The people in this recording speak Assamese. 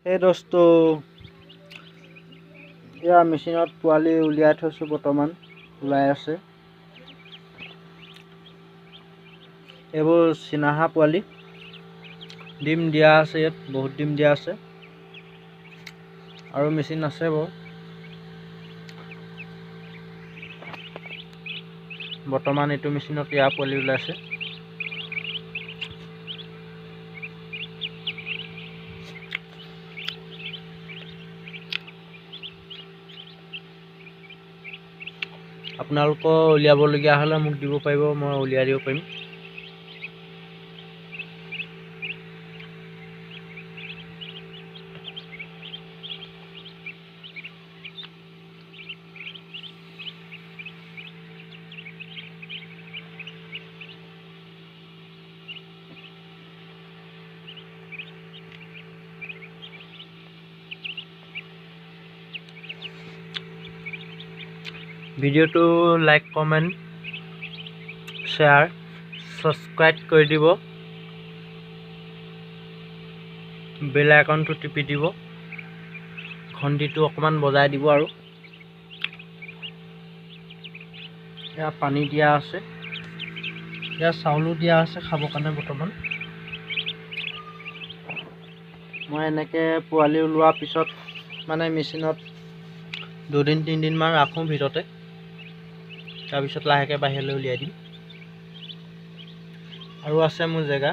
এই দোস্ত, এয়া মেচিনত পোৱালি উলিয়াই থৈছোঁ, বৰ্তমান ওলাই আছে। এইবোৰ চীনাহাঁহ পোৱালি, ডিম দিয়া আছে, ইয়াত বহুত ডিম দিয়া আছে। আৰু মেচিন আছে বাৰু। বৰ্তমান এইটো মেচিনত ইয়াৰ পোৱালি ওলাইছে। আপোনালোকৰ উলিয়াবলগীয়া হ'লে মোক দিব পাৰিব, মই উলিয়াই দিব পাৰিম। ভিডিঅ'টো লাইক, কমেণ্ট, শ্বেয়াৰ, ছাবস্ক্ৰাইব কৰি দিব, বেল আইকনটো টিপি দিব, ঘণ্টিটো অকণমান বজাই দিব। আৰু এয়া পানী দিয়া আছে, এয়া চাউলো দিয়া আছে খাবৰ কাৰণে। বৰ্তমান মই এনেকৈ পোৱালি ওলোৱাৰ পিছত মানে মেচিনত দুদিন তিনিদিনমান ৰাখোঁ ভিতৰতে, তাৰপিছত লাহেকৈ বাহিৰলৈ উলিয়াই দিম। আৰু আছে মোৰ জেগা।